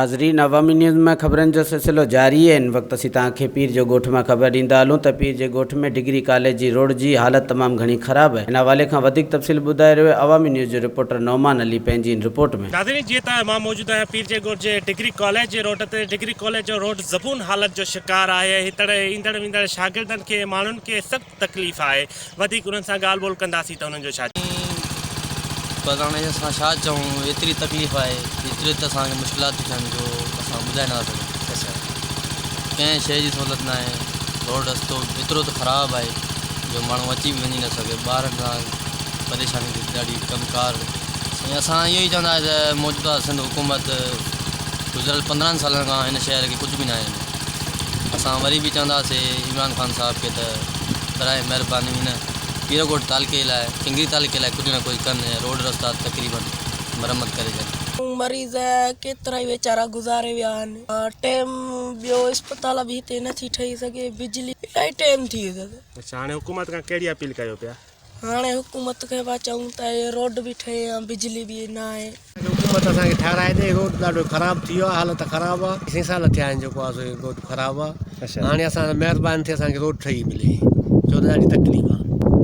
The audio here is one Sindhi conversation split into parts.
ناظرين عوامي نيوز ۾ خبرن جو سلسلو جاري آهي هن وقت اسين توهان کي پير جو ڳوٺ مان خبر ڏيندا هلون ته پير جي ڳوٺ ۾ ڊگري ڪاليج جي روڊ جي حالت تمام گهڻي خراب آهي ان حوالي کان وڌيڪ تفصيل ٻڌائي رهيو آهي عوامي نيوز جو رپورٽر نعمان علي پنهنجي هن رپورٽ ۾. ناظرين جيئن ته مان موجود آهيان پير جي ڳوٺ جي ڊگري ڪاليج جي روڊ تي ڊگري ڪاليج جو روڊ زبون حالت جو شڪار آهي ۽ هتڙ ايندڙ ويندڙ شاگردن کي ماڻهن کي سخت تڪليف آهي وڌيڪ انهن سان ڳالهه ٻولهه ڪنداسين ته انهن جو ڇا پر هاڻي اسان ڇا چئون ايتري تڪليف آهي ايتري ته اسان کي مشڪلات ٿيون ٿين جو اسان ٻڌائي نٿا سگهون ڪنهن شيء جي سهولت ناهي روڊ رستو ايترو ته خراب آهي جو ماڻهو اچي به وڃي نه سگهي ٻارن سان پريشاني ٿي ڏاڍي ڪم ڪار سائين اسان اهو ئي چوندا آهيون ته موجوده سنڌ حڪومت گذريل 15 سالن کان هن شهر کي ڪجهه به ناهي ڏنو اسان وري به چونداسين عمران خان صاحب کي ته براء مهرباني هن پيرڳوٺ تعلقي لاء ڪنگري تعلقي لاء ڪجهه نه ڪجهه ڪن ۽ روڊ رستا تقريبن مرمت ڪري ڏين. مريض ڪيترائي ويچارا گذاري ويا آهن ٽيم ٻيو اسپتال به هتي نٿي ٺهي سگهي بجلي الاهي ٽيم ٿي ويو اٿس. اڇا هاڻي حڪومت کان ڪهڙي اپيل ڪيو پيا؟ هاڻي حڪومت کي پيا چئون ته هي روڊ به ٺهي ۽ بجلي به نه آهي. حڪومت اسان کي ٺهرائي ڏي روڊ ڏاڍو خراب ٿي ويو آهي حالت خراب آهي سي سال ٿيا آهن جيڪو آهي سو هي روڊ خراب آهي هاڻي اسان سان مهرباني ٿئي اسان کي روڊ ٺهي ملي ڇو ته ڏاڍي تڪليف آهي.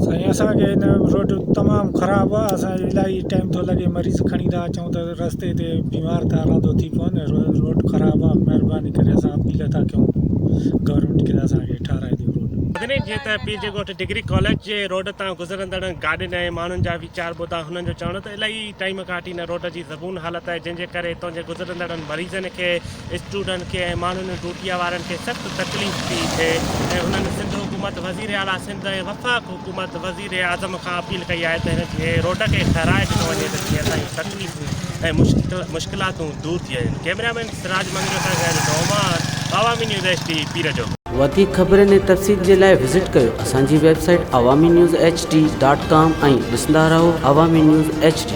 سائين اسان کي هن روڊ تمام خراب آ اسان کي الاهي ٽائيم ٿو لڳي مريض کڻي ٿا اچون ته رستي تي بيمار ٿا رهندو ٿي پون روڊ خراب آ مهرباني ڪري اسان اپيل ٿا ڪيون گورنمينٽ کي ته اسان کي ٺهرائي ڏيو روڊ. مدني جيئن ته پير جي ڳوٺ ڊگري ڪاليج جي روڊ تان گذرندڙ گاڏين ۽ ماڻهن جا ويچار ٻڌا هنن جو چوڻ هو ته الاهي ٽائيم کان وٺي هن روڊ جي زبون حالت آهي جنهن جي ڪري هتان جي گذرندڙن مريضن کي اسٽوڊنٽ کي ۽ ماڻهن ڊوٽيا وارن کي سخت تڪليف ٿي ٿئي ۽ هنن سنڌ حڪومت وزير اعليٰ سنڌ ۽ وفاق حڪومت وزير اعظم کان اپيل ڪئي آهي ته هن جي روڊ کي ٺهرائي ڏنو وڃي ته جيئن اسان جون تڪليفون ۽ مشڪلاتون دور ٿي وڃن ڪئميرا مين سراج مڱريو سان گڏ نعمان عوامي نيوز ايڇ ڊي پير جو. وڌيڪ خبرن ۽ تفصيل جي لاء وزٽ ڪيو اسان جي website Awami news H D dot com ۽ ڏسندا رهو عوامي نيوز ايڇ ڊي.